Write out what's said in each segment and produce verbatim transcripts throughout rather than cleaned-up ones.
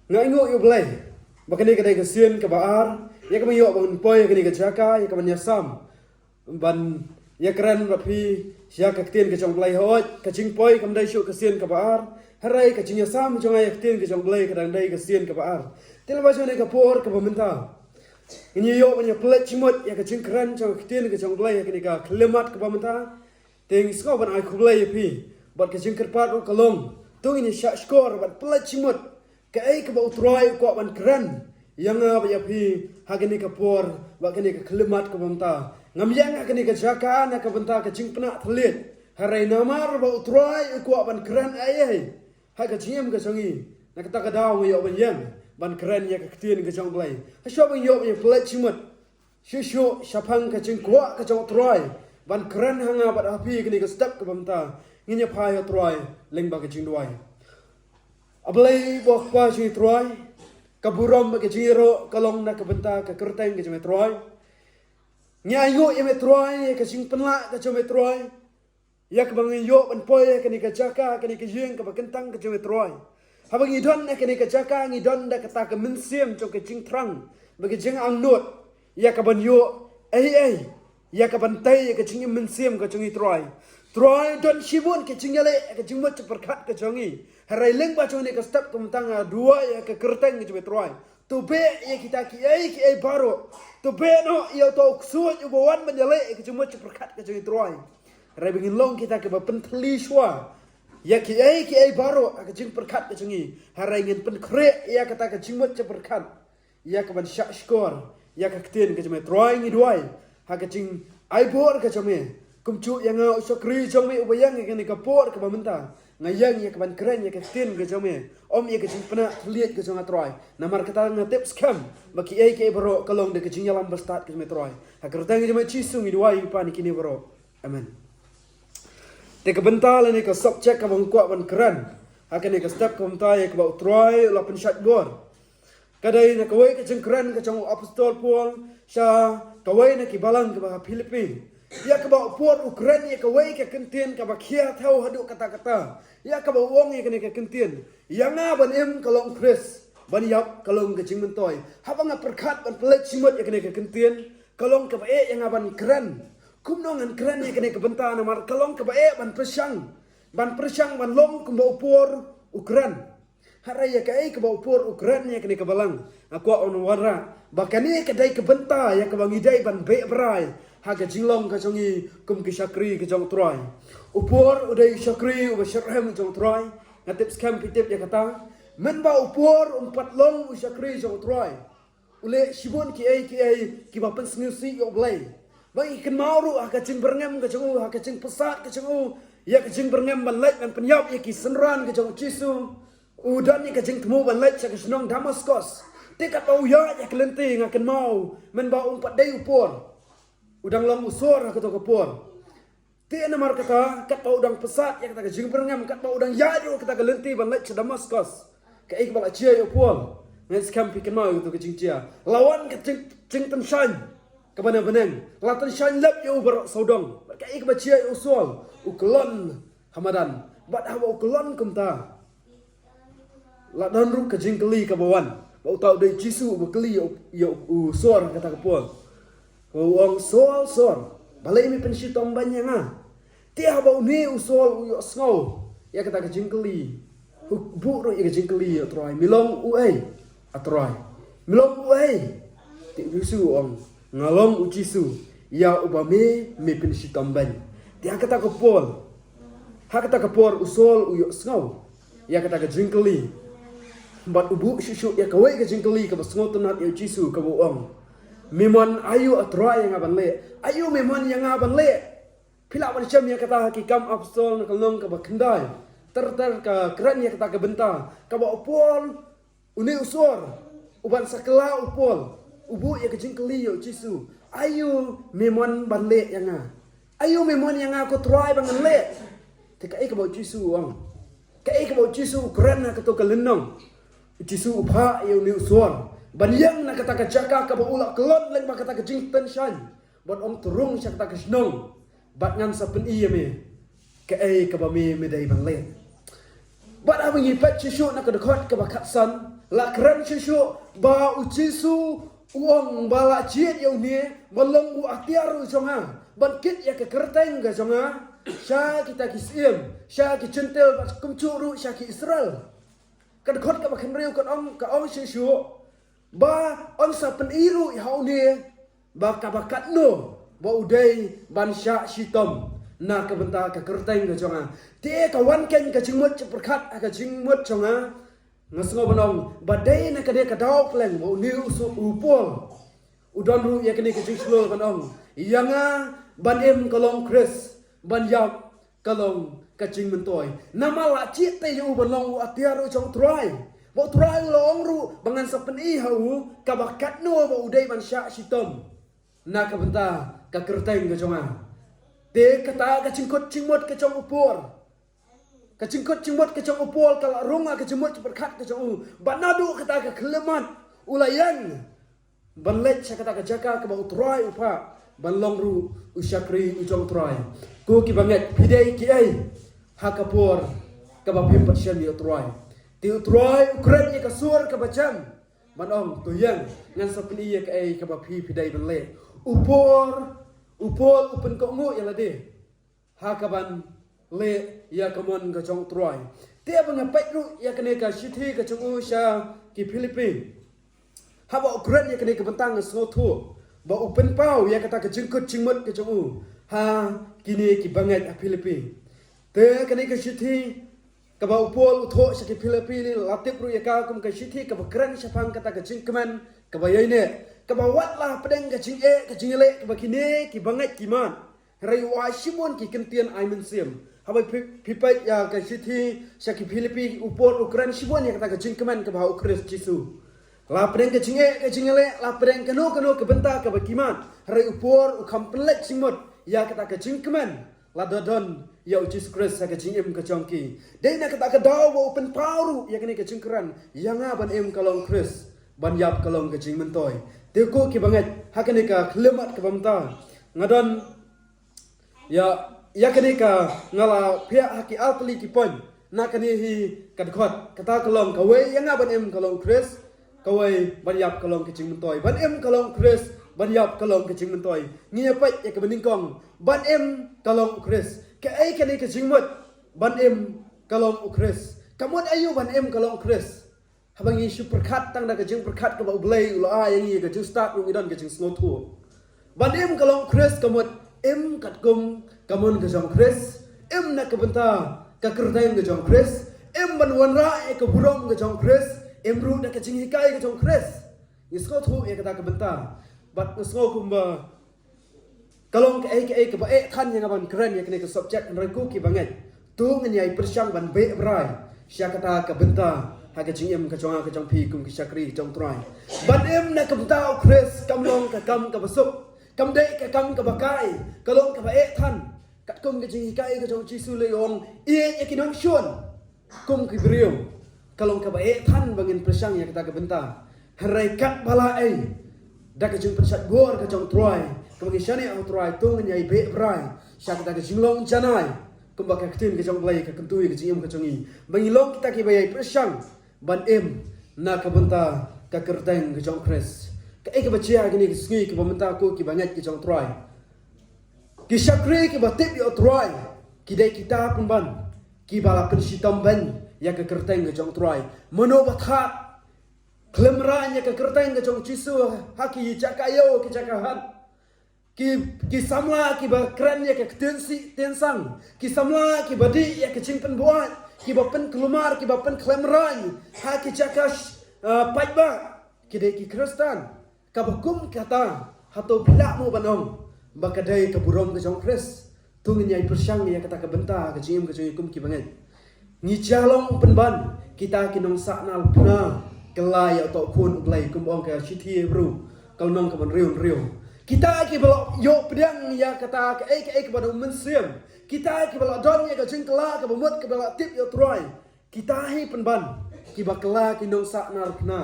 Nga ainguh ïa U Blei ba kane ka dei ka sien kaba ar ïa ka ban ïoh ban poi ha kane ka jaka ïa ka ban ïasam ban ïakren bad phi ïa ka ktien ka jong U Blei. Hooid, ka jingpoi kam dei shuh ka sien kaba ar, hynrei ka jingïasam jong nga ïa ka ktien ka jong U Blei ka dang dei ka sien kaba ar. Te lyngba jong kane ka por kaba mynta ngin ïoh ban ïa pynleit jingmut ïa ka jingkren jong ka ktien ka jong U Blei ha kane ka khyllipmat kaba mynta. Te ngi sngew ban ai khublei ïa phi bad ka jingkyrpad ruh ka long, to ngin ïa shah shkor bad pynleit jingmut kaei kaba U Trai u kwah ban kren ïa nga bad ïa phi ha kane ka por bad kane ka khyllipmat kaba mynta. Ngam ïeng ha kane ka jaka na ka bynta ka jingpynah thylliej, hynrei namar ba U Trai u kwah ban kren ei ei ha ka jingim ka jong ngi, na kata ka daw nga ïoh ban ïeng ban kren ïa ka ktien ka jong U Blei. Hashwa ban ïoh ban ïa pynleit jingmut, shuh shuh shaphang ka jingkwah ka jong U Trai ban kren ha nga bad ha phi kane ka step kaba mynta, ngin ïa phai ha U Trai lyngba ka jingduwai. A Blei ba U Kpa jong ngi Trai, ka burom bad ka jingïaroh ka long na ka bynta ka kyrteng ka jong me Trai. Ngi ainguh ïa me Trai ïa ka jingpynlah ka jong me Trai, ïa kaba ngi ïoh ban poi ha kane ka jaka, kane ka ïing kaba kyntang ka jong me Trai. Haba ngi don ha kane ka jaka ngi don da kata ka mynsiem jong ka jingthrang bad ka jingangnud ïa ka ban ïoh ei ei, ïa ka ban tei ïa ka jingim mynsiem ka jong ngi Trai. Trai, don shibun ka jingïaleh ïa ka jingmut jingpyrkhat ka jong ngi, hynrei lyngba jong kane ka step kaba mynta nga duwai ïa ka kyrteng ka jong me Trai, to beh ïa kita kiei kiei baroh. To beh noh ïa uta u ksuid uba wan ban ïaleh ïa ka jingmut jingpyrkhat ka jong ngi Trai. Hynrei ba ngin long kita kiba pynthylli shuwa ïa kiei kiei baroh ha ka jingpyrkhat ka jong ngi, hynrei ngin pynkhreh ïa kata ka jingmut jingpyrkhat ïa ka ban shah shkor ïa ka ktien ka jong me Trai. Ngi duwai ha ka jingai bor ka jong me, kumjuh ïa nga u shakri jong me uba ïeng ha kane ka por kaba mynta, nga ïeng ïa ka ban kren ïa ka ktien ka jong me, ym ïa ka jingpynah thylliej ka jong nga Trai. Namar kata nga tip skhem ba kiei kiei baroh ka long da ka jingïalam bastad ka jong me Trai. Ha ka kyrteng ka jong me Jisu ngi duwai, ngi pan ïa kine baroh. Amen. Te ka bynta lane ka subject kaba nga kwah ban kren ha kane ka step kaba mynta ïa kaba U Trai u la pynshait bor, ka dei na kawei ka jingkren ka jong u apostol Paul sha kawei na ki balang kaba ha Philippi, ïa kaba u Paul u kren ïa kawei ka kyntien kaba khia thew haduh katta katta, ïa kaba u ong ïa kane ka kyntien, ïa nga ban im ka long Khrist, ban ïap ka long ka jingmyntoi. Haba nga pyrkhat ban pynleit jingmut ïa kane ka kyntien, ka long kaba eh ïa nga ban kren. Kumno ngan kren ïa kane ka bynta, namar ka long kaba eh ban pyrshang, ban pyrshang ban long kumba u Paul u kren. Hynrei ïa kaei kaba u Paul u kren ïa kane ka balang, nga kwah ban wanrah ba kane ka dei ka bynta ïa kaba ngi dei ban beh brai ha ka jinglong ka jong ngi kum ki shakri ka jong U Trai. U Paul u dei u shakri uba shitrhem jong U Trai. Nga tip skhem phi tip ïa kata. Mynba u Paul um pat long u shakri jong U Trai, u leh shibun kiei kiei kiba pynsngewsih ïa U Blei. Ba ngi kynmaw ruh ha ka jingbyrngem ka jong u, ha ka jingpyrsad ka jong u, ïa ka jingbyrngem ban leit ban pynïap ïa ki synran ka jong U Jisu, u don ïa ka jingthmu ban leit sha ka shnong Damaskos. Te katba u ïaid ïa ka lynti, nga kynmaw mynba um pat dei u Paul, u dang long u sor ha kato ka por. Te namar kata, katba u dang pyrsad ïa kata ka jingbyrngem, katba u dang ïaid ruh kata ka lynti ban leit sha Damaskos, kaei kaba la jia ïa u Paul? Ngan skhem phi kynmaw ïa kato ka jingjia. La wan ka jing, jingtyngshaiñ kaba na bneng, la tyngshaiñ lep ïa u baroh sawdong. Bad kaei kaba jia ïa u Saul? U kyllon ha madan. Bad haba u kyllon kumta, la don ruh ka jingkylli kaba wan, ba uta u dei Jisu uba kylli ïa u, ïa u sor ha kata ka por. Ba u ong, Saul, Saul, balei me pynshitom beiñ ïa nga? Te haba une u Saul u ïohsngew ïa kata ka jingkylli, u buh ruh ïa ka jingkylli ïa U Trai, me long uei, A Trai? Me long uei? Te u Jisu u ong, nga long u Jisu, ïa uba me, me pynshitom beiñ. Te ha kata ka por, ha kata ka por u Saul u ïohsngew ïa kata ka jingkylli. Bad u buh shuh shuh ïa kawei ka jingkylli kaba sngewtynnat ïa u Jisu, kaba u ong, me mon aïu, A Trai, ïa nga ban leh? Aïu me mon ïa nga ban leh? Phi lah ban shem ïa kata ha Ki Kam Apostol na ka lynnong kaba khyndai. Ter ter ka kren ïa kata ka bynta kaba u Paul, une u sor, uban sa kylla u Paul, u buh ïa ka jingkylli ïa u Jisu, aïu me mon ban leh ïa nga? Aïu me mon ïa nga ko Trai ba ngan leh? Te kaei kaba u Jisu u ong? Kaei kaba u Jisu u kren ha kato ka lynnong? U Jisu u phah ïa une u sor ban ïeng na kata ka jaka kaba u la kyllon lyngba kata ka jingtyngshaiñ, bad ong, to rung sha kata ka shnong bad ngan sa pyni ïa me kaei kaba me, me dei ban leh. Bad haba ngi peit shuh shuh na ka dkhot kaba khatsan, La kren shuh shuh ba u Jisu u ong ba la jied ïa une ban long u atiar u jong nga, ban kit ïa ka kyrteng ka jong nga sha kita ki syiem, sha ki Jentil bad kumjuh ruh sha ki Israel. Ka dkhot kaba khyndai ka ong, ka ong shuh shuh ba yn sa pyni ruh ïa une ba kaba katno ba u dei ban shah shitom na ka bynta ka kyrteng ka jong nga. Te ka wan keiñ ka jingmut jingpyrkhat ha ka jingmut jong nga. Nga sngew ban ong ba dei na kane ka daw kylleng ba une u Paul u don ruh ïa kane ka jingshlur ban ong ïa nga ban im ka long Khrist, ban ïap ka long ka jingmyntoi. Namar la jied te ïa u ban long u atiar u jong u Trai. Ba u Trai u la ong ruh ba ngan sa pyni ha u kaba katno ba u dei ban shah shitom na ka bynta ka kyrteng ka jong nga. Te kata ka jingkut jingmut ka jong u Paul, ka jingkut jingmut ka jong u Paul ka la rung ha ka jingmut jingpyrkhat ka jong u. Ba naduh kata ka khyllipmat u la ïeng ban leit sha kata ka jaka kaba u Trai u phah ban long ruh u shakri u jong u Trai. Ko ki bangeit, phi dei kiei ha ka por kaba phim pat shem ïa u Trai? Te u Trai u kren ïa ka sur kaba jem ban ong, to ïeng, ngan sa pyni ïa kaei kaba phi phi dei ban leh. U Paul, u Paul u pynkohnguh ïa lade ha kaban leh ïa ka mon ka jong u Trai. Te ba nga peit ruh ïa kane ka shithi ka jong u sha ki Philippi, haba u kren ïa kane ka bynta nga sngewthuh ba u pynpaw ïa kata ka jingkut jingmut ka jong u ha kine ki bangeit ha Philippi. Te kane ka shithi kaba u Paul u thoh sha ki Philippi ne la tip ruh ïa ka kum ka shithi kaba kren shaphang kata ka jingkmen kaba ïaineh, kaba wat la hapdeng ka jingeh ka jingïaleh kaba kine ki bangeit ki mad. Hynrei u ai shibun ki kyntien ai mynsiem. Haba phi peit ïa ka shithi sha ki Philippi, u Paul u kren shibun ïa kata ka jingkmen kaba ha u Khrist Jisu. La pdeng ka jingeh ka jingïaleh, la pdeng kano kano ka bynta kaba ki mad, hynrei u Paul u kham pynleit jingmut ïa kata ka jingkmen lada don ïa u Jisu Khrist ha ka jingim ka jong ki. Dei na kata ka daw ba u pynpaw ruh ïa kane ka jingkren, ïa nga ban im ka long Khrist, ban ïap ka long ka jingmyntoi. Te ko ki bangeit, ha kane ka khyllipmat kaba mynta nga don ïa, ïa kane ka nga la phiah ha ki artylli ki point. Na kane hi ka dkhot, kata ka long kawei ïa nga ban im ka long Khrist, kawei ban ïap ka long ka jingmyntoi. Ban im ka long Khrist, ban ïap ka long ka jingmyntoi. Ngi ïa peit ïa kaba nyngkong, ban im ka long Khrist. Kaei kane ka jingmut ban im ka long Khrist? Ka mut aïu ban im ka long Khrist? Haba ngi shu pyrkhat tang da ka jingpyrkhat kaba U Blei u la ai ïa ngi, ka jingstad ruh ngi don ka jingsngewthuh. Ban im ka long Khrist ka mut im katkum ka mon ka jong Khrist, im na ka bynta ka kyrteng ka jong Khrist, im ban wanrah ïa ka burom ka jong Khrist, im ruh da ka jinghikai ka jong Khrist. Ngi sngewthuh ïa kata ka bynta. Bad nga sngew kumba ka long kaei kaei kaba eh than ïa nga ban kren ïa kane ka subject, hynrei ko ki bangeit, to ngin ïai pyrshang ban beh brai sha kata ka bynta ha ka jingim ka jong nga ka jong phi kum ki shakri ka jong U Trai. Ban im na ka bynta U Khrist kam long ka kam kaba suk, kam dei ka kam kaba kai, ka long kaba eh than. Katkum ka jinghikai ka jong U Jisu, u la ong, ïeit ïa ki nongshun kum ki briew. Ka long kaba eh than ba ngin pyrshang ïa kata ka bynta. Hynrei katba lah ei, da ka jingpynshait bor ka jong U Trai, kaba ngi shaniah ha U Trai, to ngin ïai beh brai sha kata ka jinglong janai, kumba ka ktien ka jong U Blei ka kyntu ïa ka jingim ka jong ngi, ba ngi long kita kiba ïai pyrshang ban im na ka bynta ka kyrteng ka jong U Khrist. Kaei kaba jia ha kine ki sngi kiba mynta, ko ki bangeit ki jong U Trai? Ki shakri kiba tip ïa U Trai ki dei kita pynban kiba la pynshitom beiñ ïa ka kyrteng ka jong U Trai. Mano ba thad khlem raiñ ïa ka kyrteng ka jong U Jisu ha ki jaka ïew, ki jaka hat? Ki, ki samla kiba kren ïa ka ktien sih ktien sang, ki samla kiba dih ïa ka jingpynbuaid, kiba pynkulmar, kiba pynkhlem raiñ ha ki jaka sh-, ah, paidbah, ki dei ki Khristan. Kaba kum kata, hato phi lah mo ban ong ba ka dei ka burom ka jong U Khrist? To ngin ïai pyrshang ïa kata ka bynta ha ka jingim ka jong ngi kum ki bangeit. Ngi jia long pynban kita ki nongsahnarphna kylla ïa uta u Khun U Blei, kum ong ka shithi Hebru ka lynnong kaba hynriew hynriew. Kita kiba la ïoh pdiang ïa kata kaei kaei kaba da u Mynsiem, kita kiba la don ïa ka jingkylla kaba mut, kaba la tip ïa U Trai, kita hi pynban kiba kylla ki nongsahnarphna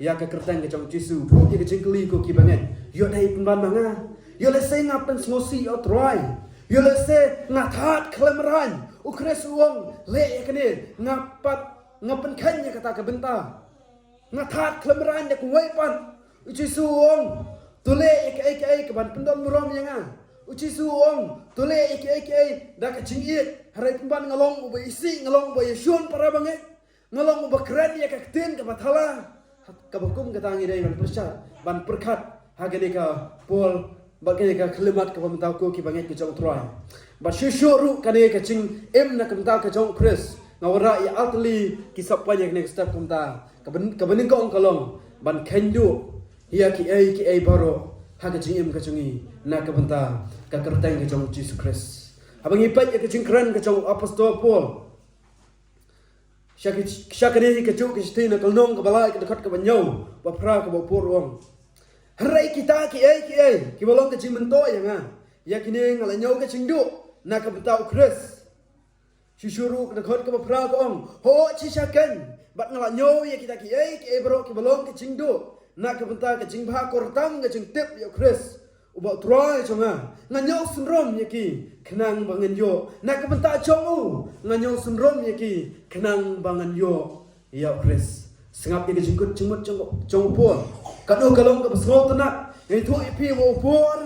ïa ka kyrteng ka jong U Jisu. Bud ïa ka jingkylli, ko ki bangeit, ïoh dei pynban ma nga? Ïoh lehse nga pynsngewsih ïa U Trai? Ïoh lehse nga thad khlem raiñ? U Khrist u ong, leh ïa kane, nga pat, nga pynkheiñ ïa kata ka bynta. Nga thad khlem rang da kawei pat. U Jisu u ong, to leh ïa kaei kaei kaban pyndon burom ïa nga. U Jisu u ong, to leh ïa kaei kaei da ka jingïeit. Hynrei pynban nga long uba isih, nga long uba ïashun para bangeit. Nga long uba kren ïa ka ktien kaba thala. Kaba kum kata ngi dei ban pyrshah, ban pyrkhat ha kane ka por, bad kane ka khyllipmat kaba mynta ko ki bangeit ka jong u Trai. Bad shuh shuh ruh kane ka jingim na ka bynta ka jong u Khrist. Nga wanrah ïa artylli ki subpoint ïa kane ka step ka bynta. Kaba, kaba nyngkong ka long ban kynduh ïa kiei kiei baroh ha ka jingim ka jong ngi na ka bynta ka kyrteng ka jong u Jisu Khrist. Haba ngi peit ïa ka jingkren ka jong u Apostol Paul. Sha ki, sha kane hi ka juh ka shithi na ka lynnong kaba lai ka dkhot kaba hynñiew, ba phra kaba u Paul u ong. Hynrei kita kiei kiei kiba long ka jingmyntoi ïa nga, ïa kine nga la ñiew ka jingduh na ka bynta u Khrist. Shuh shuh ruh ka dkhot kaba phra ka ong, hooid shisha keiñ, bad nga la ñiew ïa kita kiei kiei baroh kiba long ka jingduh na ka bynta ka jingbha kyrteng ka jingtip ïa u Khrist uba u Trai jong nga. Nga ñiew synrom ïa ki khnang ba ngan ïoh na ka bynta jong u. Nga ñiew synrom ïa ki khnang ba ngan ïoh ïa u Khrist. Sngap ïa ka jingkut jingmut jong, jong u Paul. Katno ka long kaba sngewtynnat. Ngi ïathuh ïa phi ba u Paul,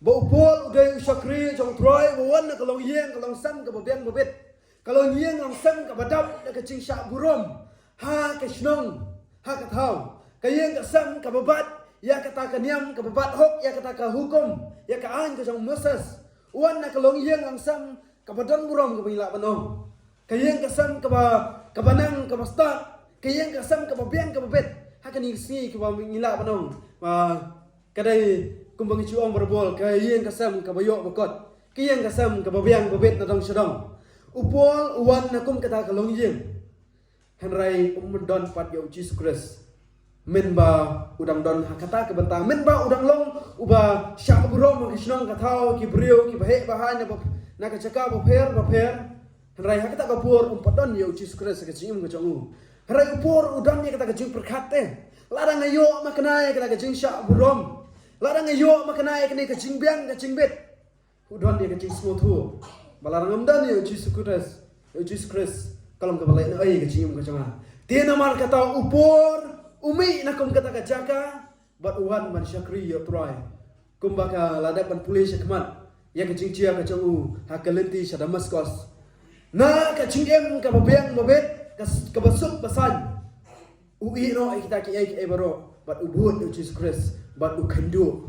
ba u Paul u dei u shakri jong u Trai uba wan na ka longïing ka longsem kaba biang babit. Ka longïing longsem kaba dap da ka jingshah burom ha ka shnong, ha ka thaw. Ka ïing ka sem kaba bat ïa kata ka niam, kaba bat hok ïa kata ka hukum, ïa ka aiñ ka jong u Moses. U wan na ka longïing longsem kaba don burom kaba ngi lah ban ong. Ka ïing ka sem kaba, kaba nang kaba stad. Ka ïing ka sem kaba biang kaba bit. Ha kane ka sngi kaba ngi lah ban ong, ba ka dei kumba ngi ju ong barabor, ka ïing ka sem kaba ïoh ba kot. Ka ïing ka sem kaba biang ba bit na dong sha dong. U Paul u wan na kum kata ka longïing. Hynrei um don pat ïa u Jisu Khrist. Mynba u dang don ha kata ka bynta, mynba u dang long uba shah burom ha ka shnong ka thaw, ki briew kiba heh ba haiñ na ba, na ka jaka bapher bapher. Hynrei ha kata ka por um pat don ïa u Jisu Khrist ha ka jingim ka jong u. Hynrei u Paul u don ïa kata ka jingpyrkhat te. Lada nga ïoh makna ïa kata ka jingshah burom, lada nga ïoh makna ïa kane ka jingbiang ka jingbit. U don ïa ka jingsngewthuh ba lada ngam don ïa u Jisu Khrist, ïa u Jisu Khrist, ka long kaba lehnohei ka jingim ka jong nga. Te namar kata u Paul u mih na kum kata ka jaka bad u wan ban shakri ïa u Trai. Kumba ka la dep ban pule shakhmat ïa ka jingjia ka jong u ha ka lynti sha Damaskos. Na ka jingim kaba biang babit, ka s-, kaba suk ba saiñ. U ïehnoh ïa kita kiei kiei baroh bad u bud ïa u Jisu Khrist bad u kynduh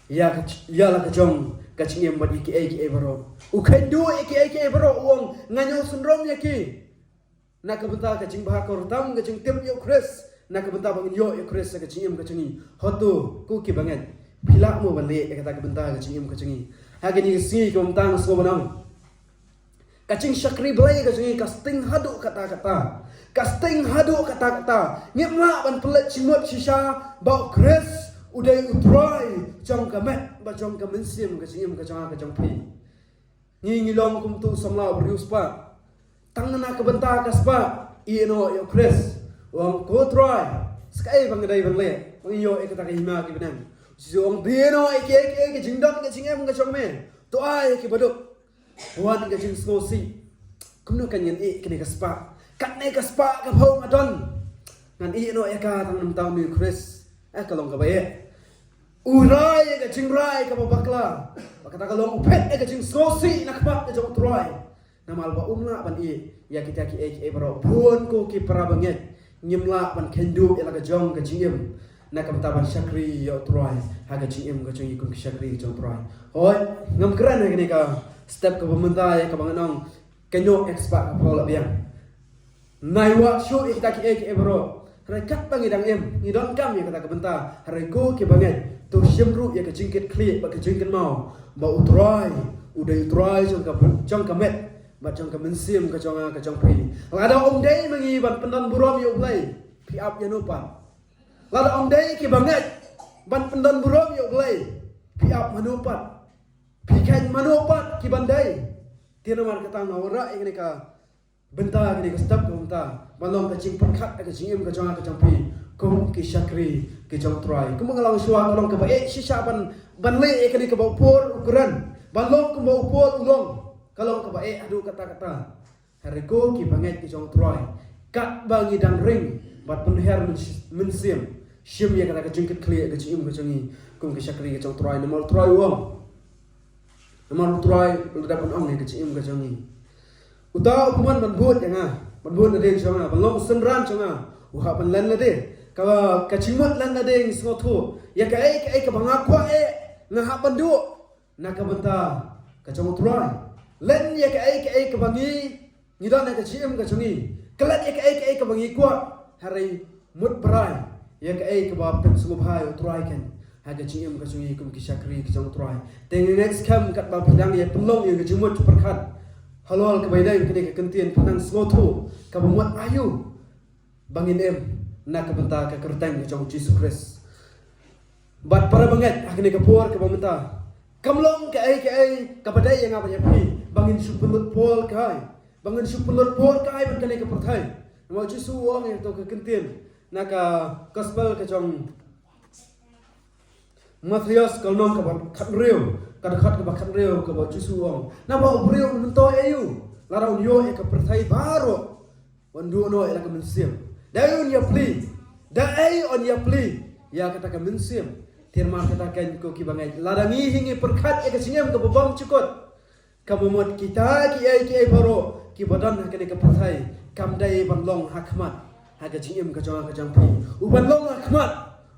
ïa ka, ïa la ka jong ka jingim bad ïa kiei kiei baroh. U kynduh ïa kiei kiei baroh, u ong, nga ñiew synrom ïa ki na ka bynta ka jingbha kyrteng ka jingtip ïa u Khrist, na ka bynta ba ngin ïoh ïa u Khrist ha ka jingim ka jong ngi. Hato ko ki bangeit, phi lah mo ban leh ïa kata ka bynta ka jingim ka jong ngi? Ha kane ka sngi ka bynta nga sngew ban ong, ka jingshakri Blei ka jong ngi ka sting haduh katta katta. Ka sting haduh katta katta. Ngim lah ban pynleit jingmut shisha ba u Khrist u dei u Trai jong ka met bad jong ka mynsiem ka jingim ka jong nga ka jong phi. Ngi, ngi long kum uto u samla u briew spah. Tang na ka bynta ka spah, ïehnoh ïa u Khrist. U ong, ko Trai, sa kaei ba nga dei ban leh ba ngan ïoh ïa kata ka hima ki bneng? U Jisu u ong, to ïehnoh ïa kiei kiei ki jingdon ka jingem ka jong me. To ai ïa ki baduk. Wan ka jingsngewsih. Kumno kan ngan ïeh kane ka spah? Katne ka spah ka phew nga don. Ngan ïehnoh ïa ka tang na ka bynta une u Khrist. Eh, ka long kaba eh. U rai ïa ka jingrai kaba bakla. Bad kata ka long u phet ïa ka jingsngewsih na khmat ka jong u Trai. Namar ba um lah ban ïeh ïa kita kiei kiei baroh. Bun ko ki para bangeit, ngim lah ban kynduh ïa la ka jong ka jingim na ka bynta ban shakri ïa u Trai ha ka jingim ka jong ngi kum ki shakri ka jong u Trai. Hooid, ngam kren ha kane ka step kaba mynta ïa kaba ngan ong ka ñiuh ïa ka spah ka phew la biang. Nai wad shuh ïa kita kiei kiei baroh. Hynrei katba ngi dang im, ngi donkam ïa kata ka bynta. Hynrei ko ki bangeit, to shim ruh ïa ka jingkitkhlieh bad ka jingkynmaw ba u Trai u dei u Trai jong ka, jong ka met bad jong ka mynsiem ka jong nga ka jong phi. Lada um dei ma ngi ban pyndon burom ïa u Blei, phi ap ïano pat? Lada um dei ki bangeit ban pyndon burom ïa u Blei, phi ap mano pat? Phi kheiñ mano pat ki ban dei? Te namar kata nga wanrah ïa kane ka bynta, kane ka step ka bynta ban long ka jingpyrkhat ha ka jingim ka jong nga ka jong phi kum ki shakri ki jong u Trai. Kumba nga la ong shuwa, ka long kaba eh shisha ban, ban leh ïa kane kaba u Paul u kren, ban long kumba u Paul u long. Ka long kaba eh haduh katta katta. Hynrei ko ki bangeit ki jong u Trai, katba ngi dang ring, Bad pynher mynsiem, shim ïa kata ka jingkitkhlieh ka jingim ka jong ngi kum ki shakri ka jong U Trai, namar U Trai u ong. Namar U Trai u la dep ban ong ïa ka jingim ka jong ngi. Uta u bym ban bud ïa nga, ban bud nadien jong nga, ban long synran jong nga, u hap ban len lade. Ka, ka jingmut len lade ngi sngewthuh ïa kaei kaei kaba nga kwah eh, nga hap ban duh na ka bynta ka jong U Trai. Len ïa kaei kaei kaba ngi, ngi don ha ka jingim ka jong ngi. Klet ïa kaei kaei kaba ngi kwah, hynrei mut brai ïa kaei kaba pynsngewbha ïa U Trai kein ha ka jingim ka jong ngi kum ki shakri ka jong U Trai. Te ngi ngeit skhem katba phi dang ïa pynlong ïa ka jingmut pyrkhat halor kaba ïadei bad kane ka kyntien, phi dang sngewthuh kaba mut aïu ba ngin im na ka bynta ka kyrteng ka jong U Jisu Khrist. Bad para bangeit, ha kane ka por kaba mynta, kam long kaei kaei kaba dei ïa nga bad ïa phi ba ngin shu pynlut por kai, ba ngin shu pynlut por kai bad kane ka pyrthei. Namar U Jisu u ong ïa kato ka kyntien na ka gospel ka jong Mathaios ka lynnong kaba khathynriew, ka dkhot kaba khathynriew, kaba U Jisu u ong, naba u briew un myntoi aïu lada un ïoh ïa ka pyrthei baroh, un duh noh ïa la ka mynsiem? Da ei un ïaplie, da ei un ïaplie ïa kata ka mynsiem? Te namar kata kein ko ki bangeit, lada ngi hi ngi pyrkhat ïa ka jingim kaba bymjukut, kaba mut kita kiei kiei baroh kiba don ha kane ka pyrthei kam dei ban long ha khmat ha ka jingim ka jong nga ka jong phi. U ban long ha khmat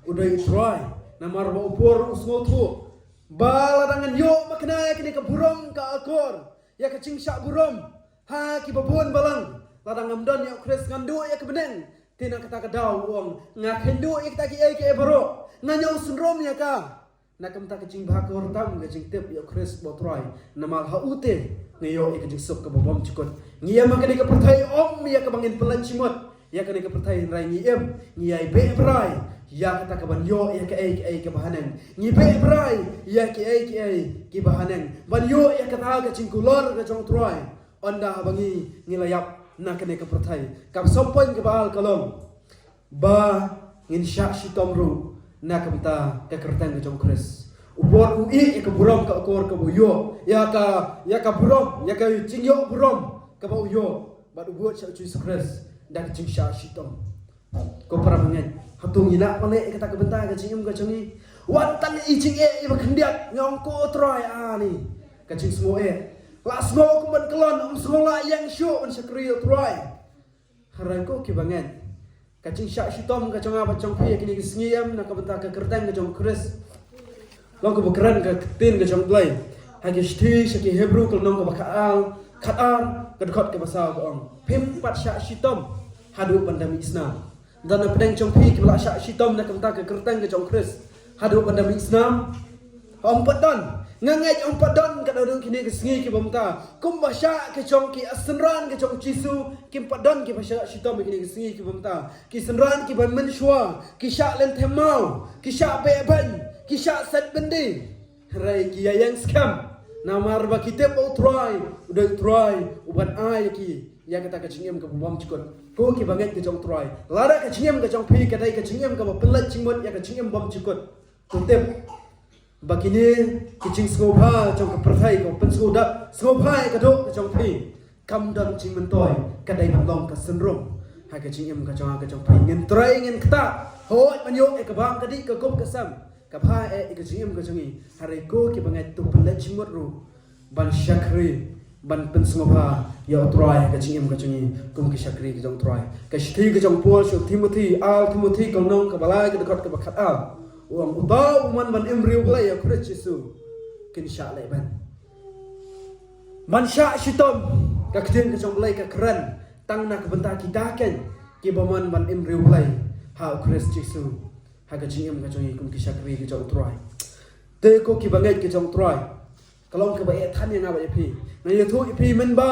u dei U Trai, namar ba u por u sngewthuh ba lada ngan ïoh ba kane, kane ka burom ka akor ïa ka jingshah burom ha kiba bun balang. Lada ngam don ïa U Khrist, ngan duh ïa ka bneng. Te na kata ka daw u ong, nga khein duh ïa kita kiei kiei baroh, ngan ïoh synrom ïa ka. Na ka bynta ka jingbha kyrpang, ka jingtip ïa U Khrist ba U Trai, namar ha u te ngi ïoh ïa ka jingsuk kaba bymjukut. Ngi ïa, ma kane ka pyrthei ym ïa kaba ngin pynleit jingmut ïa kane ka pyrthei, hynrei ngi im, ngi ïai beh brai ïa kata kaban ïoh ïa kaei kaei kaba haneng. Ngi beh brai ïa kiei kiei kiba haneng ban ïoh ïa kata ka jingkulor ka jong U Trai. Ynda haba ngi, ngi la ïap na kane ka pyrthei. Kaba sawphew kaba ar ka long ba ngin shah shitom ruh na ka bynta ka kyrteng ka jong U Khrist. U bud u ïeh ïa ka burom ka akor kaba u ïoh, ïa ka, ïa ka burom, ïa ka jingïoh burom kaba u ïoh bad u bud sha U Jisu Khrist da ka jingshah shitom. Ko para bangeit, hato ngi lah ban leh ïa kata ka bynta ka jingim ka jong ngi? Wat tang i jingeh iba khyndiat, ngi ong ko U Trai, ani ka jingsngew eh. La sngew kum ban kyllon, ym sngew lah ïeng shuh ban shakri ïa U Trai. Hynrei ko ki bangeit, ka jingshah shitom ka jong nga bad jong phi ha kine ki sngi em na ka bynta ka kyrteng ka jong U Khrist. Long kaba kren ka ktien ka jong U Blei ha ki shithi sha ki Hebru ka lynnong kaba khatar, khatar, ka dkhot kaba saw ka ong, phim pat shah shitom haduh ban da mih snam. Don na pdeng jong phi kiba la shah shitom na ka bynta ka kyrteng ka jong U Khrist haduh ban da mih snam? Ym pat don. Nga ngeit ym pat don kat haduh kine ki sngi kiba mynta. Kumba shah ka jong ki synran ka jong U Jisu, kim pat don kiba shah shitom ha kine ki sngi kiba mynta. Ki synran kiba mynshuwa ki shah lynthem maw, ki shah beh beiñ, ki shah set byndi. Hynrei ki ïa ïeng skhem namar ba ki tip ba U Trai u dei U Trai uban ai ïa ki ïa kata ka jingim kaba bymjukut. Ko ki bangeit ka jong U Trai, lada ka jingim ka jong phi ka dei ka jingim kaba pynleit jingmut ïa ka jingim bymjukut, to tip ba kine ki jingsngewbha jong ka pyrthei kaba pynsngewdap, sngewbha ïa ka doh ka jong phi, kam don jingmyntoi, ka dei ban long ka synrum ha ka jingim ka jong nga ka jong phi. Ngin trei, ngin ktah, hooid, ban ïoh ïa ka bam ka dih, ka kup ka sem, ka bha eh ïa ka jingim ka jong ngi. Hynrei ko ki bangeit, to pynleit jingmut ruh ban shakri, ban pynsngewbha ïa U Trai ha ka jingim ka jong ngi kum ki shakri ka jong U Trai. Ka shithi ka jong u Paul sha u Timothi, ar Timothi ka lynnong kaba lai, ka dkhot kaba khatar, u ong, uta uba mon ban im riewblei ïa U Khrist Jisu kin shah lehbeiñ ban shah shitom. Ka ktien ka jong U Blei ka kren tang na ka bynta kita kein kiba mon ban im riewblei ha U Khrist Jisu ha ka jingim ka jong ngi kum ki shakri ka jong U Trai. Te ko ki bangeit ka jong U Trai, ka long kaba eh than ïa nga bad ïa phi. Nga ïathuh ïa phi mynba,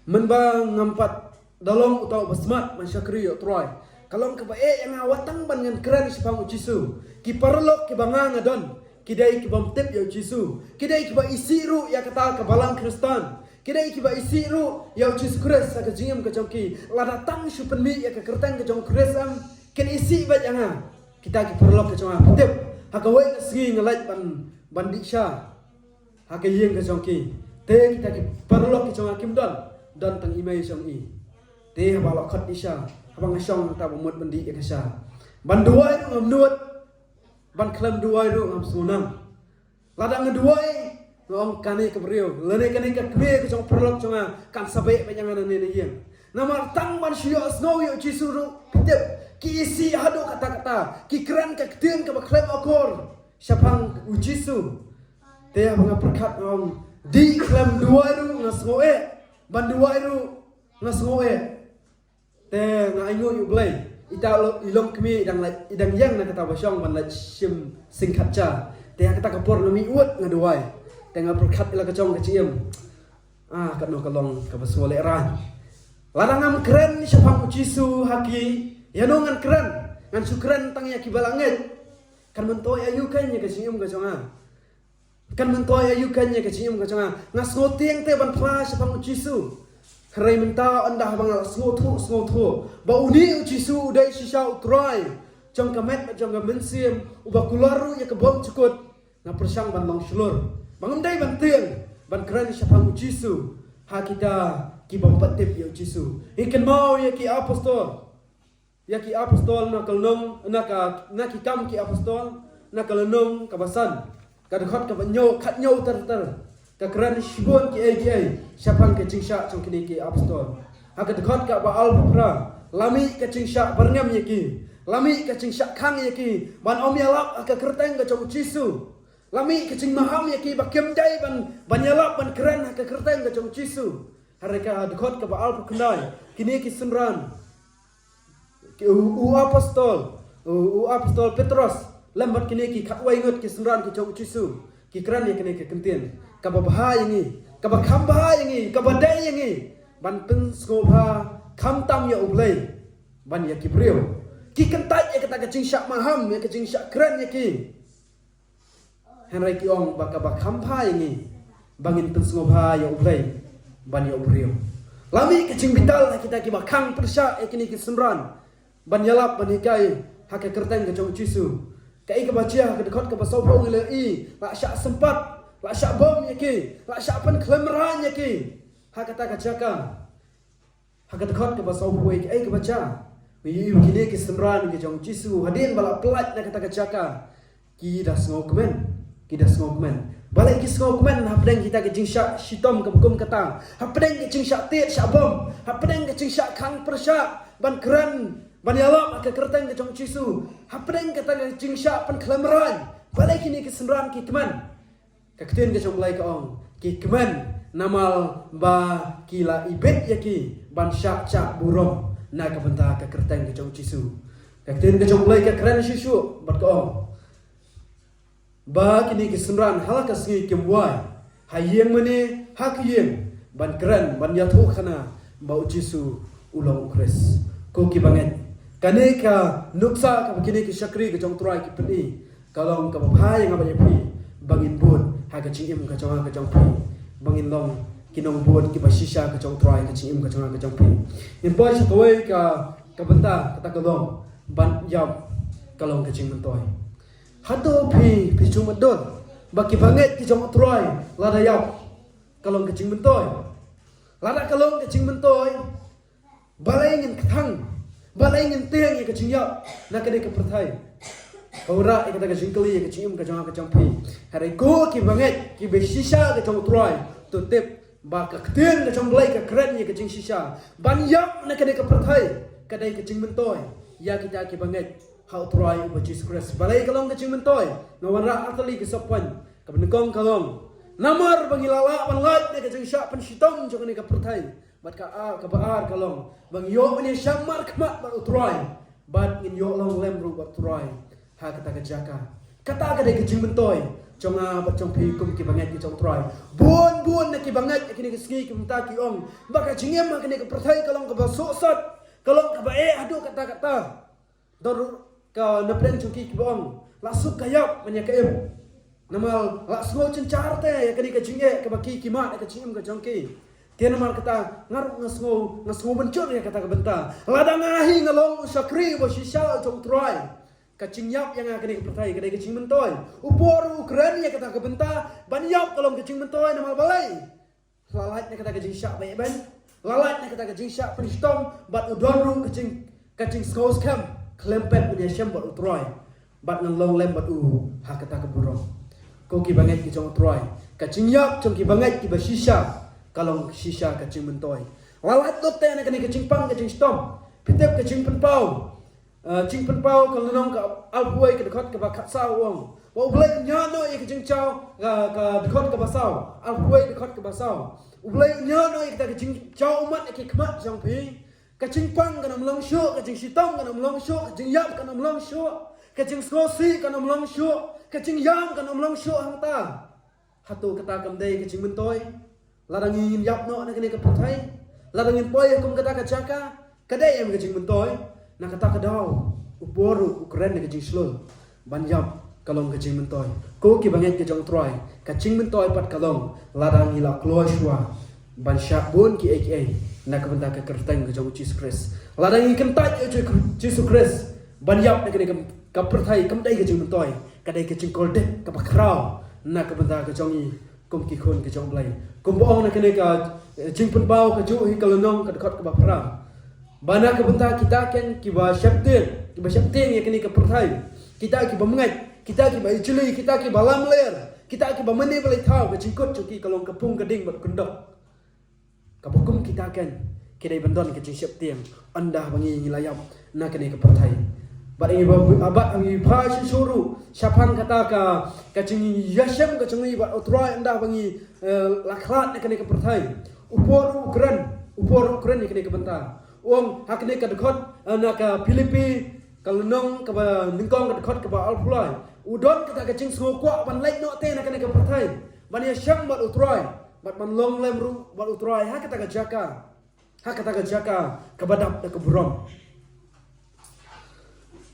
mynba ngam pat da long uta uba smat ban shakri ïa U Trai, ka long kaba eh ïa nga wat tang ban ngan kren shaphang U Jisu. Ki paralok kiba nga nga don, ki dei ki bym tip ïa U Jisu, ki dei kiba isih ruh ïa kata ka balang Khristan, ki dei kiba isih ruh ïa U Jisu Khrist ha ka jingim ka jong ki. Lada tang shu pynmih ïa ka kyrteng ka jong U Khrist em, kin isih beit ïa nga. Kita ki paralok ka jong nga, phi tip, ha kawei ka sngi nga leit ban, ban dih sha ha ka ïing ka jong ki. Te kita ki paralok ki jong nga kim don, don tang i mei jong i. Te haba la khot dih sha, Haba nga shong hangta ba mut ban dih ïa ka sha. Ban duwai ruh ngam nud. Ban khlem duwai ruh ngam sngewthuh. Lada nga duwai, nga ong kane ka briew, lane kane ka kmie ka jong paralok jong nga, kan sa beh bad nga nangne na ïing. Namar tang ban shu ïohsngew ïa u Jisu ruh, phi tip, ki isih haduh katta katta, ki kren ka ktien kaba khlem akor shaphang u Jisu. Te haba nga pyrkhat nga ong, dih khlem duwai ruh nga sngew eh, ban duwai ruh nga sngew eh. Te nga ainguh ïa u Blei. Ita i longkmie i dang lait, i dang ïeng na kata ba shong ban lait shim singkhatja. Te ha kata ka por nga mih wut nga duwai. Te nga pyrkhat ïa la ka jong ka jingim. Ah, katno ka long kaba sngewlehraiñ. Lada ngam kren shaphang u Jisu ha ki, ïano ngan kren? Ngan shu kren tang ïa kiba la ngeit. Kan myntoi aïu kein ïa ka jingim ka jong nga? Kan myntoi aïu kein ïa ka jingim ka jong nga? Nga sngewtieng te ban phla shaphang u Jisu. Hynrei mynta ynda haba nga la sngewthuh, sngewthuh ba une u Jisu u dei shisha u Trai jong ka met bad jong ka mynsiem, uba kular ruh ïa ka bymjukut, nga pyrshang ban long shlur. Ba ngam dei ban tieng ban kren shaphang u Jisu ha kita ki bym pat tip ïa u Jisu. Ngi kynmaw ïa ki apostol. Ïa ki apostol na ka lynnong, na ka, na ki kam ki apostol, na ka lynnong kaba san. Ka dkhot kaba hynñiew, khathynñiew ter ter. Ka kren shibun kiei kiei shaphang ka jingshah jong kine ki apostol. Ha ka dkhot kaba arphew phra, la mih ka jingshah byrngem ïa ki. La mih ka jingshah khang ïa ki ban ym ïalap ha ka kyrteng ka jong u Jisu. La mih ka jingmaham ïa ki ba kim dei ban, ban ïalap ban kren ha ka kyrteng ka jong u Jisu. Hynrei ka dkhot kaba arphew khyndai, kine ki synran, ki, u, u apostol, u, u apostol Petros lem bad kine ki khatwei ngut ki synran ki jong u Jisu, ki kren ïa kine ki kyntien kaba bha ïa ngi, kaba kham bha ïa ngi, kaba dei ïa ngi ban pynsngewbha khamtam ïa u Blei ban ïa ki briew. Ki kyntait ïa kata ka jingshah maham, ïa ka jingshah kren ïa ki. Hynrei ki ong ba kaba kham bha ïa ngi ba ngin pynsngewbha ïa u Blei ban ïa u briew. La mih ka jingbitar ha kita kiba khang pyrshah ïa kine ki synran ban ïalap ban hikai ha ka kyrteng ka jong u Jisu. Kaei kaba jia ha ka dkhot kaba sawphew ngi la i, la shah sympat, la shah bom ïa ki, la shah pynkhlem raiñ ïa ki ha kata ka jaka. Ha ka dkhot kaba sawphew wei, kaei kaba jia? Ngi ïohi ba kine ki synran ki jong u Jisu hadien ba la pyllait na kata ka jaka, ki da sngewkmen, ki da sngewkmen. Balei ki sngewkmen? Hapdeng kita ki jingshah shitom kaba kum kata, hapdeng ki jingshah tied shah bom, hapdeng ki jingshah khang pyrshah ban kren, ban ïalap ha ka kyrteng ka jong u Jisu, hapdeng kata ki jingshah pynkhlem raiñ, balei kine ki synran ki kmen? Ka ktien ka jong u Blei ka ong, ki kmen namar ba ki la ibit ïa ki ban shah jah burom na ka bynta ka kyrteng ka jong u Jisu. Ka ktien ka jong u Blei ka kren shuh shuh bad ka ong ba kine ki synran ha la ka sngi kim wai ha ïing mane ha ka ïing ban kren, ban ïathuhkhana ba u Jisu u long u Khrist. Ko ki bangeit, kane ka nuksa kaba kine ki shakri ka jong u Trai ki pyni, ka long kaba bha ïa nga bad ïa phi ba ngin bud ha ka jingim ka jong nga ka jong phi, ba ngin long ki nongbud kiba shisha ka jong u Trai ha ka jingim ka jong nga ka jong phi. Ngin poi sha kawei ka, ka bynta, kata ka long ban ïap ka long ka jingmyntoi. Hato phi, phi sngewthuh ba ki bangeit ki jong u Trai lada ïap ka long ka jingmyntoi? Lada ka long ka jingmyntoi, balei ngin kthang, balei ngin tieng ïa ka jingïap na kane ka pyrthei? Ka wanrah ïa kata ka jingkylli ïa ka jingim ka jong nga ka jong phi. Hynrei ko ki bangeit kiba shisha ka jong u Trai, to tip ba ka ktien ka jong u Blei ka kren ïa ka jingshisha ban ïap na kane ka pyrthei ka dei ka jingmyntoi ïa kita ki bangeit ha u Trai uba Jisu Khrist. Balei ka long ka jingmyntoi? Nga wanrah artylli ki sub point. Kaba nyngkong ka long namar ba ngi la lah ban lait na ka jingshah pynshitom jong kane ka pyrthei. Bad ka ar, kaba ar ka long ba ngi ïoh ban ïashah markhmat bad u Trai, bad ngin ïoh long lem ruh bad u Trai ha kata ka jaka. Kata ka dei ka jingmyntoi jong nga bad jong phi kum ki bangeit ki jong u Trai. Bun bun na ki bangeit ha kine ki sngi ki bynta ki ong ba ka jingim ha kane ka pyrthei ka long kaba suk sat, ka long kaba eh haduh katta katta. Don ruh ka na pdeng jong ki kiba ong, la suk ka ïap ban ïa ka im. Namar la sngew jynjar te ïa kane ka jingeh kaba ki ki mad ha ka jingim ka jong ki. Te namar kata nga ruh nga sngew, nga sngew mynjur ïa kata ka bynta. Lada nga hi nga long u shakri uba shisha u jong u Trai, ka jingïap ïa nga kane ka pyrthei ka dei ka jingmyntoi. U Paul ruh u kren ïa kata ka bynta ban ïap ka long ka jingmyntoi. Namar balei? La lait na kata ka jingshah beh beiñ, la lait na kata ka jingshah pynshitom, bad u don ruh ka jing, Ka jingsngewskhem khlem pep ngan ïashem bad U Trai, bad ngan long lem bad u ha kata ka burom. Ko ki bangeit ki jong U Trai, ka jingïap jong ki bangeit kiba shisha ka long shisha ka jingmyntoi. La lait lut te na kane ka jingpang ka jingshitom. Phi tip ka Jingpynpaw, eh, Jingpynpaw ka lynnong ka arphew wei ka dkhot kaba khatsaw u ong ba U Blei un ñiah noh ïa ka jingjaw, ka, ka dkhot kaba saw, arphew wei dkhot kaba saw. U Blei un ñiah noh ïa kata ka jingjaw ummat ïa ki khmat jong phi. Ka jingpang kan ym long shuh, ka jingshitom kan ym long shuh, ka jingïap kan ym long shuh, ka jingsngewsih kan ym long shuh, ka jingïam kan ym long shuh hangta. Hato kata kam dei ka jingmyntoi? Lada ngin ïap noh na kane ka pyrthei, lada ngin poi ha kum kata ka jaka, ka dei em ka jingmyntoi? Na kata ka daw, u por ruh u kren da ka jingshlur ban ïap ka long ka jingmyntoi. Ko ki bangeit ka jong U Trai, ka jingmyntoi pat ka long lada ngi la kloi shuwa ban shah bun kiei kiei na ka bynta ka kyrteng ka jong U Jisu Khrist. Lada ngi kyntait ïa U Jisu Khrist ban ïap na kane ka, ka pyrthei, kam dei ka jingmyntoi, ka dei ka jingkordit kaba khraw na ka bynta ka jong ngi kum ki khun ka jong U Blei. Kumba ong na kane ka, eh, Jingpynpaw kajuh hi ka lynnong ka dkhot kaba phra, ba na ka bynta kita ken kiba sheptieng, kiba sheptieng ïa kane ka pyrthei, kita kiba bymngeit, kita kiba ijli, kita kiba lamler, kita kiba mane balei thaw, ka jingkut jong ki ka long ka pung ka ding bad kyndok. Kaba kum kita ken ki dei ban don ka jingsheptieng ynda ba ngi la ïap na kane ka pyrthei. Bad ngi ba, bad ngi ba shisha ruh shaphang kata ka, ka jingïashem ka jong ngi bad U Trai ynda ba ngi, eh, la khlad na kane ka pyrthei. U por ruh u kren, u por ruh u kren ïa kane ka bynta. U ong ha kane ka dkhot, eh, na ka Philippi ka lynnong kaba nyngkong ka dkhot kaba arphew lai, u don kata ka jingsngewkwah ban leit noh te na kane ka pyrthei, ban ïashem bad U Trai, bad ban long lem ruh bad U Trai ha kata ka jaka, ha kata ka jaka kaba dap da ka burom.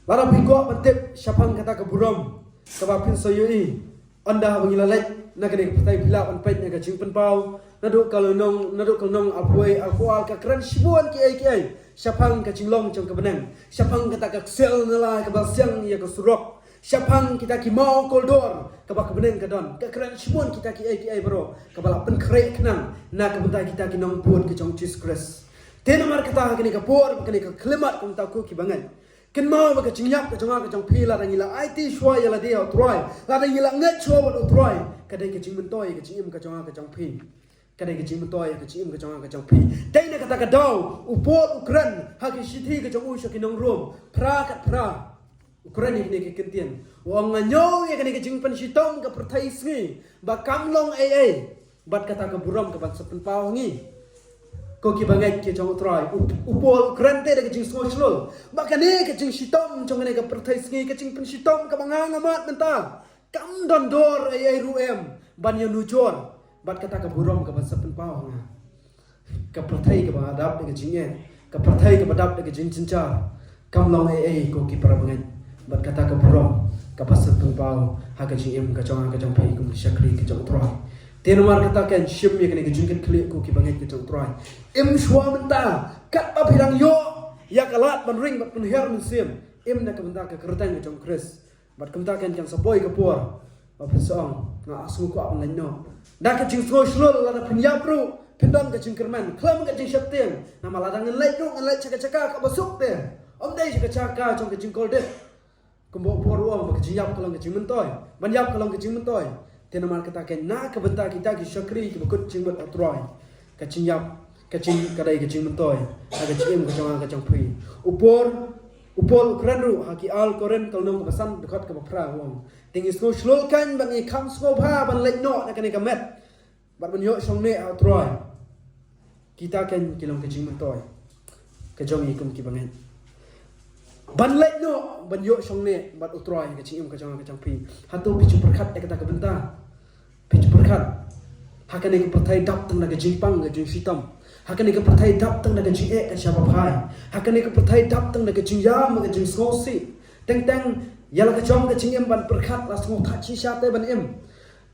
Lada phi kwah ban tip shaphang kata ka burom kaba phin sa ïohi ynda ba ngi la leit na kane ka pyrthei, phi lah ban peit na ka Jingpynpaw naduh ka lynnong, naduh ka lynnong arphew wei, arphew ar, ka kren shibun kiei kiei shaphang ka jinglong jong ka bneng, shaphang kata ka ksiar na la kaba siang ïa ka surok, shaphang kita ki maw kordor kaba ka bneng ka don. Ka kren shibun kita kiei kiei baroh kaba la pynkhreh khnang na ka bynta kita ki nongbud ka jong U Jisu Khrist. Te namar kata ha kane ka por, kane ka khyllipmat, kumta ko ki bangeit, kynmaw ba ka jingïap ka jong nga ka jong phi, lada ngi la aiti shuwa ïa lade ha U Trai, lada ngi la ngeit shuwa bad U Trai, ka dei ka jingmyntoi ka jingim ka jong nga ka jong phi. Ka dei ka jingmyntoi ka jingim ka jong nga ka jong phi. Dei na kata ka daw u Paul u kren ha ka shithi ka jong u sha ki nong Rom, phra kat phra, u kren ïa kine ki kyntien. U ong, nga ñiew ïa kane ka jingpynshitom ka pyrthei sngi ba kam long ei ei bad kata ka burom kaban sa pynpaw ha ngi. Ko ki bangeit ki jong U Trai, u, u Paul u kren te da ka jingsngewshlur ba kane ka jingshitom jong kane ka pyrthei sngi, ka jingpynshitom kaba nga nga mad mynta, kam don dor ei ei ruh em ban ïanujor bad kata ka burom kaban sa pynpaw ha nga. Ka pyrthei kaba dap da ka jingeh, ka pyrthei kaba dap da ka jingjynjar, kam long ei ei ko ki para bangeit bad kata ka burom kaba sa pynpaw ha ka jingim ka jong nga ka jong phi kum ki shakri ka jong U Trai. Te namar kata kan shim ïa kane ka jingkitkhlieh ko ki bangeit ka jong U Trai. Im shuwa mynta, katba phi dang ïoh ïa ka lad ban ring bad pynhiar mynsiem, im na ka bynta ka kyrteng ka jong U Khrist. Bad kumta kan, kan sa poi ka por ba phin sa ong, nga sngew kwah ban leit noh. Da ka jingsngewshlur, lada phin ïap ruh phin don ka jingkyrmen khlem ka jingsheptieng. Namar lada ngan leit ruh, ngan leit sha ka jaka kaba suk te, ym dei sha ka jaka jong ka jingkordit. Kumba u Paul u ong ba ka jingïap ka long ka jingmyntoi, ban ïap ka long ka jingmyntoi. Te namar kata kan, na ka bynta kita ki shakri kiba kut jingmut ha U Trai, ka jingïap ka jing, ka dei ka jingmyntoi ha ka jingim ka jong nga ka jong phi. U Paul, u Paul u kren ruh ha ki Ar Korinth ka lynnong kaba san, dkhot kaba phra, u ong, te ngi sngew shlur kan bad ngi kham sngewbha ban leit noh na kane ka met bad ban ïoh shong neh ha U Trai. Kita kan ki long ka jingmyntoi ka jong ngi kum ki bangeit, ban leit noh ban ïoh shong neh bad U Trai ha ka jingim ka jong nga ka jong phi. Hato phi ju pyrkhat ïa kata ka bynta? Phi ju pyrkhat? Ha kane ka pyrthei dap tang da ka jingpang ka jingshitom. Ha kane ka pyrthei dap tang da ka jingeh ka sha ba phai. Ha kane ka pyrthei dap tang da ka jingïam ka jingsngewsih. Teng teng ïa la ka jong ka jingim ban pyrkhat, la sngew thait shisha te ban im.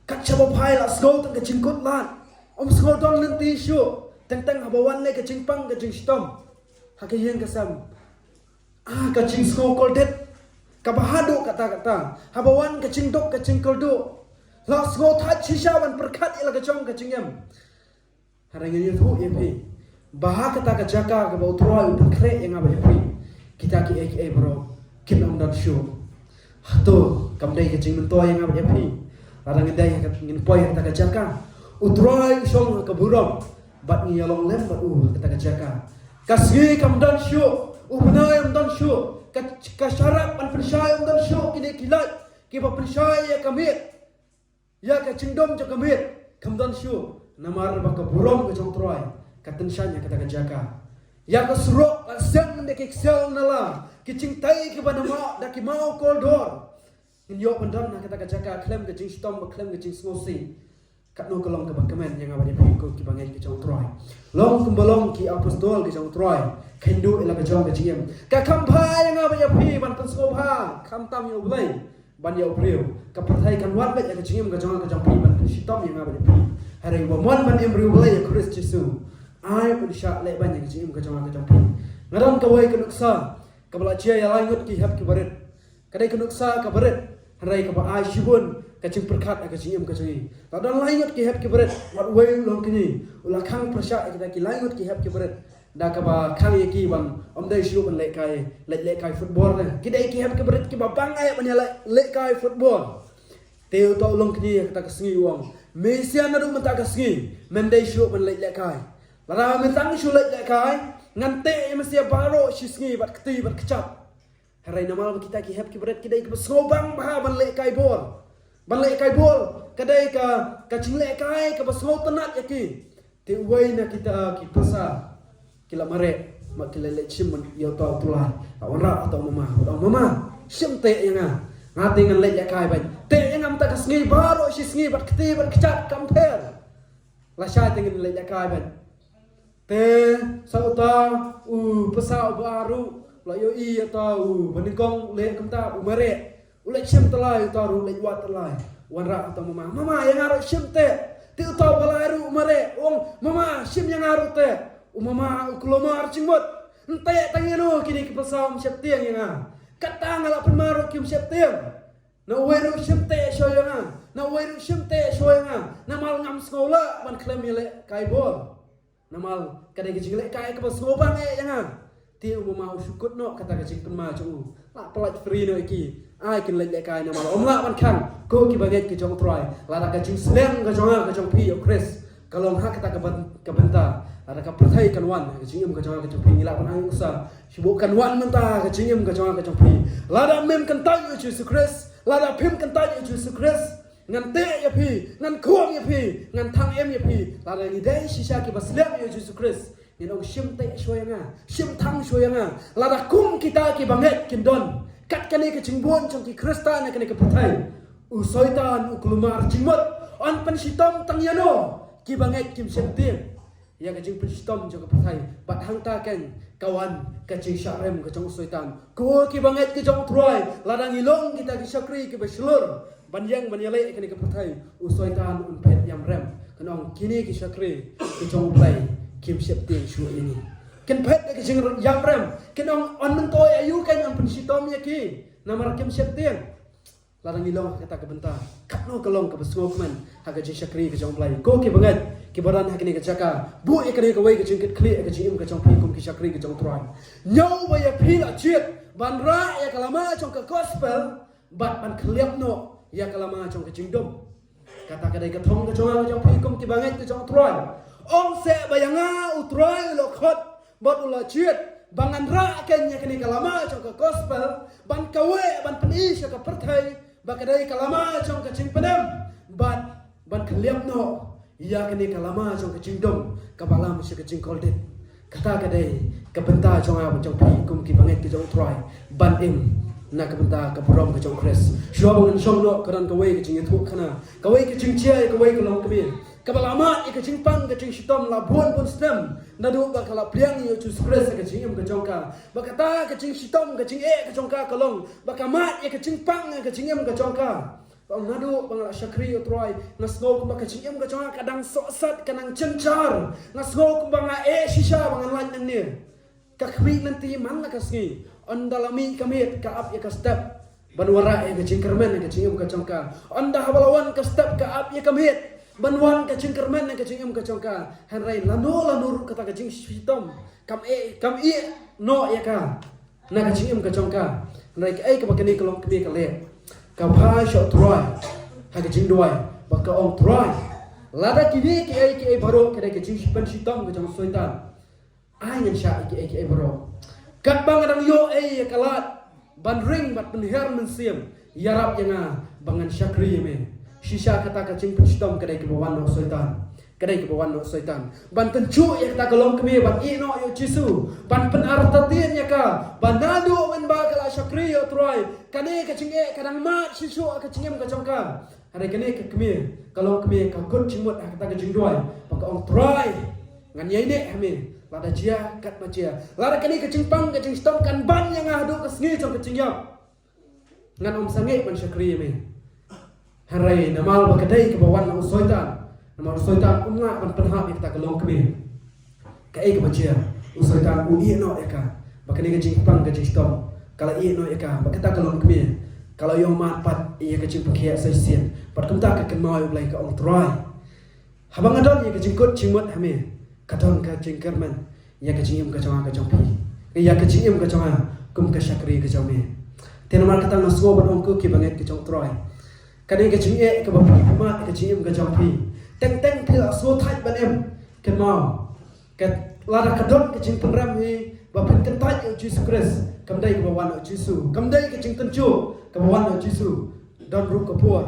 Kat sha ba phai la sngew tang ka jingkut lad, ym sngew don lynti shuh. Teng teng haba wan lei ka jingpang ka jingshitom ha ka ïing ka sem, ah, ka jingsngew kordit kaba haduh katta katta. Haba wan ka jingduk ka jingkyrduh, la sngew thait shisha ban pyrkhat ïa la ka jong ka jingim. Hynrei ngan ïathuh ïa phi ba ha kata ka jaka kaba U Trai u pynkhreh ïa nga bad ïa phi, Kita ki ei ki ei baroh kin ym don shuh. Hato kam dei ka jingmyntoi ïa nga bad ïa phi? Lada ngin dei ha ka, ngin poi ha kata ka jaka, U Trai u shong ha ka burom bad ngi ïalong lem bad u ha kata ka jaka. Ka sngi kam don shuh, u bnai um don shuh, ka, ka sharap ban pynshai um don shuh. Kine ki lait kiba pynshai ïa ka miet, ïa ka jingdum jong ka miet, kam don shuh, namar ba ka burom ka jong U Trai ka tyngshaiñ ha kata ka jaka. Ïa ka surok la seng da ki ksel nala, ki jingtei kiba na maw da ki maw kordor. Ngin ïoh ban don ha kata ka jaka khlem ka jingshitom bad khlem ka jingsngewsih. Katno ka long kaba kmen ïa nga bad ïa phi ko kiba ngeit ka jong U Trai. Long kumba long ki apostol ka jong U Trai, khyndiat ïa la ka jong ka jingim. Ka kham bha ïa nga bad ïa phi ban pynsngewbha khamtam ïa U Blei ban ïa u briew. Ka pyrthei kan wad beit ïa ka jingim ka jong nga ka jong phi ban pynshitom ïa nga bad ïa phi. Hynrei uba mon ban im briew Blei ïa Khrist Jisu, ai un shah leh ban ïa ka jingim ka jong nga ka jong phi. Nga don kawei ka nuksa kaba la jia ïa lai ngut ki hep ki barit. Ka dei ka nuksa kaba rit, hynrei kaba ai shibun ka jingpyrkhat ha ka jingim ka jong ngi. La don lai ngut ki hep ki barit, wat wei u long kñi, u la khang pyrshah ïa kita ki lai ngut ki hep ki barit da kaba khang ïa ki ban ym dei shuh ban lehkai, leh lehkai football ne. Ki dei ki hep ki barit kiba bang eh ban ïa leh lehkai football. Te uta u long kñi ha kata ka sngi u ong, me sha naduh mynta ka sngi mem dei shuh ban leh lehkai. Lada me tang shu leh lehkai, ngan teh ïa me sha baroh shi sngi bad kti bad kjat. Hynrei namar ba kita ki hep ki barit ki dei kiba sngewbang bha ban lehkai bol. Ban lehkai bol ka dei ka, ka jinglehkai kaba sngewtynnat ïa ki. Te uwei na kita ki pyrsa ki la mareh, ma ki la leit shim ïa uta u tulai. La wanrah uta u mama, u ong, mama, shim teh ïa nga. Nga te ngan leh lehkai beit. Teh ïa nga mynta ka sngi baroh shi sngi bad kti bad kjat kam pher. Lashai te ngan leh lehkai beit. Te sa uta u pyrsa uba ar ruh la ïohi ïa uta u banyngkong u leh kumta, u mareh. U leit shim tyllai, uta ruh u leit wad tyllai. Wanrah uta u mama, mama, ïa nga ruh shim teh. Te uta uba lai ruh u mareh, u ong, mama, shim ïa nga ruh teh. U mama u kulmar jingmut. Ym teh tang ïano, kine ki pyrsa ym sheptieng ïa nga. Kata nga la pynmar ruh kim sheptieng. Na uwei ruh shim teh shuwa ïa nga. Na uwei ruh shim teh shuwa ïa nga. Namar ngam sngew lah ban khlem ïalehkai bol. Namar ka dei ka jinglehkai kaba sngewbang eh ïa nga. Te u mama u shu kut noh kata ka jingpynmar jong u. La pyllait free noh ïa ki. Ai kin leh lehkai namar ym lah ban khang. Ko kiba ngeit ka jong U Trai, lada ka jingslem ka jong nga ka jong phi ïa U Khrist ka long ha kata ka byn-, ka bynta, lada ka pyrthei kan wan ha ka jingim ka jong nga ka jong phi, ngi lah ban ai nuksa. Shu buh kan wan mynta ha ka jingim ka jong nga ka jong phi. Lada mem kyntait ïa U Jisu Khrist, lada phim kyntait ïa U Jisu Khrist, ngan teh ïa phi, ngan khum ïa phi, ngan thang im ïa phi. Lada ngi dei shisha kiba slem ïa U Jisu Khrist, ngin ong, shim teh shuwa ïa nga, shim thang shuwa ïa nga. Lada kum kita kiba ngeit kin don kat kane ka jingbun jong ki Khristan ha kane ka pyrthei, u Soitan u kulmar jingmut. Un pynshitom tang ïano, kiba ngeit kim sheptieng ïa ka jingpynshitom jong ka pyrthei. Bad hangta kan ka wan ka jingshah rem ka jong u Soitan. Ko kiba ngeit ka jong U Trai, lada ngi long kita ki shakri kiba shlur ban ïeng ban ïaleh ïa kane ka pyrthei, u Soitan un phet ïam rem. Kan ong, kine ki shakri ki jong U Blei kim sheptieng shuh ïa ngi. Kin phet da ka jingïam rem, kin ong, un myntoi aïu kan un pynshitom ïa ki, namar kim sheptieng. Lada ngi long ha kata ka bynta, katno ka long kaba sngewkmen ha ka jingshakri ka jong U Blei. Ko kiba ngeit, kiba don ha kane ka jaka, buh ïa kane kawei ka jingkitkhlieh ha ka jingim ka jong phi kum ki shakri ka jong U Trai. Ñiew ba ïa phi la jied ban rah ïa ka lama jong ka gospel bad ban khylliap noh ïa ka lama jong ka jingdum. Kata ka dei ka thong ka jong nga ka jong phi kum kiba ngeit ka jong U Trai. Ong seh ba ïa nga U Trai u la khot bad u la jied ba ngan rah kein ïa kane ka lama jong ka gospel, ban kaweh ban pyni sha ka pyrthei ba ka dei ka lama jong ka jingpynim, bad ban khylliap noh ïa kane ka lama jong ka jingdum kaba lam sha ka jingkoldit. Kata ka dei ka bynta jong nga bad jong phi kum kiba ngeit ka jong U Trai, ban im na ka bynta ka burom ka jong U Khrist. Shuwa ba ngan shong noh, ka don kawei ka jingïathuhkhana, kawei ka jingjia ïa kawei ka longkmie kaba la mad ïa ka jingpang ka jingshitom la bun bun snem naduh ba ka la pdiang ïa U Jisu Khrist ha ka jingim ka jong ka. Ba kata ka jingshitom ka jingeh ka jong ka ka long ba ka mad ïa ka jingpang ïa ka jingim ka jong ka. Ba naduh ba nga la shakri ïa U Trai, nga sngew kumba ka jingim ka jong nga ka dang sohsat, ka dang jynjar. Nga sngew kumba nga eh shisha ba ngan lait nangne. Ka khmih lynti man la ka sngi. Ynda la mih ka miet ka ap ïa ka step ban wanrah ïa ka jingkyrmen ha ka jingim ka jong ka. Ynda haba la wan ka step ka ap ïa ka miet ban wan ka jingkyrmen ha ka jingim ka jong ka. Hynrei lano lano ruh kata ka jingshitom kam eh, kam ïeh noh ïa ka. Na ka jingim ka jong ka. Hynrei kaei kaba kane ka longkmie ka leh, ka phai sha U Trai ha ka jingduwai bad ka ong, Trai, lada kine kiei kiei baroh ka dei ka jingpynshitom ka jong u Soitan, ai ngan shah ïa kiei kiei baroh. Katba nga dang ïoh ei ïa ka lad ban ring bad pynhiar mynsiem, ïarap ïa nga ba ngan shakri ïa me. Shisha kata ka jingpynshitom ka dei kaba wan na u Soitan. Ka dei kaba wan na u Soitan ban tynjuh ïa kata ka longkmie ban ïeh noh ïa u Jisu, ban pynartatien ïa ka ba naduh mynba ka la shakri ïa U Trai, kane ka jingeh ka dang mad shisha ha ka jingim ka jong ka. Hynrei kane ka kmie, ka longkmie, ka kut jingmut ha kata ka jingduwai bad ka ong, Trai, ngan ïaineh ha me lada jia katba jia. Lada kane ka jingpang ka jingshitom kan ban ïa nga haduh ka sngi jong ka jingïap, ngan ym sangeh ban shakri ïa me. Hynrei namar ba ka dei kaba wan na u Soitan, namar u Soitan um ngah ban pynhap ïa kata ka longkmie. Kaei kaba jia, u Soitan u ïeh noh ïa ka. Ba kane ka jingpang ka jingshitom ka la ïeh noh ïa ka, bad kata ka longkmie ka la ïoh mad pat ïa ka jingpynkhiah sa shisien. Bad kumta ka kynmaw ïa U Blei, ka ong, Trai, haba nga don ïa ka jingkut jingmut ha me, ka don ka jingkyrmen ïa ka jingim ka jong nga ka jong phi, ïa ka jingim ka jong nga kum ka shakri ka jong me. Te namar kata nga sngew ban ong, ko ki bangeit ka jong U Trai, kane ka jingeh kaba phi mad ha ka jingim ka jong phi, teng teng phi la sngewthait ban im, kynmaw, ka, lada ka don ka jingpynrem hi ba phin kyntait ïa u Jisu Khrist, kam dei kaba wan na u Jisu, kam dei ka jingtynjuh kaba wan na u Jisu. Don ruh ka por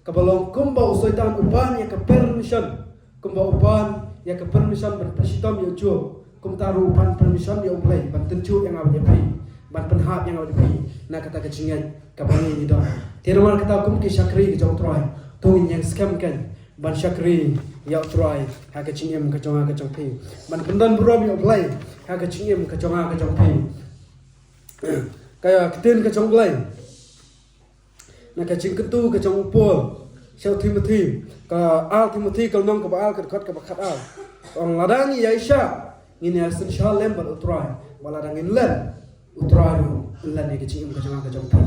kaba long kumba u Soitan u pan ïa ka permission, kumba u pan ïa ka permission ban pynshitom ïa u Job, kumta ruh u pan permission ïa U Blei ban tynjuh ïa nga bad ïa phi, ban pynhap ïa nga bad ïa phi na kata ka jingngeit kaba ngi ngi don. Te namar kata, kum ki shakri ka jong U Trai, to ngin ïeng skhem keiñ ban shakri ïa U Trai ha ka jingim ka jong nga ka jong phi, ban pyndon burom ïa U Blei ha ka jingim ka jong nga ka jong phi. Ka ktien ka jong U Blei na ka jingkyntu ka jong u Paul sha u Timothy, ka ar Timothy ka lynnong kaba ar, ka dkhot kaba khatar, ka ong, lada ngi ïaishah, ngin ïasynshar lem bad U Trai, bad lada ngin len, U Trai ruh un len ïa ka jingim ka jong nga ka jong phi.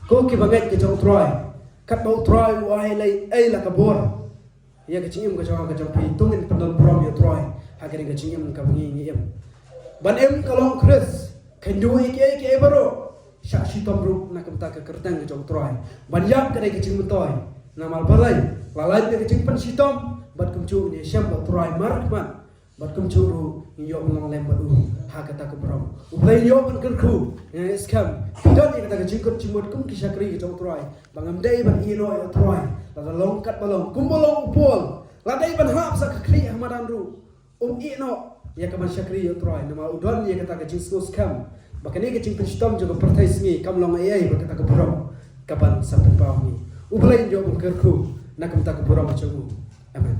Ko ki bangeit ka jong U Trai, katba U Trai u ai lei ei la ka bor ïa ka jingim ka jong nga ka jong phi, to ngin pyndon burom ïa U Trai ha kane ka jingim kaba ngi ngi im. Ban im ka long Khrist, khyndiat ïa kiei kiei baroh, shah shitom ruh na ka bynta ka kyrteng ka jong U Trai. Ban ïap ka dei ka jingmyntoi, namar balei? La lait ïa ka jingpynshitom, bad kumjuh ngin ïashem bad U Trai markhmat, bad kumjuh ruh ngin ïoh ban long lem bad u ha kata ka burom. U Blei un ïoh ban kyrkhu. Ngin ïa skhem, phi don ïa kata ka jingkut jingmut kum ki shakri ka jong U Trai, ba ngam dei ban ïeh noh ïa U Trai lada long katba long, kumba long u Paul. La dei ban hap sa ka khlieh ha madan ruh, um ïeh noh ïa ka ban shakri ïa U Trai, namar u don ïa kata ka jingsngewskhem ba kane ka jingpynshitom jong ka pyrthei sngi kam long ei ei bad kata ka burom ka ban sa pynpaw ha ngi. U Blei un ïoh ban kyrkhu na ka bynta ka burom jong u. Amen.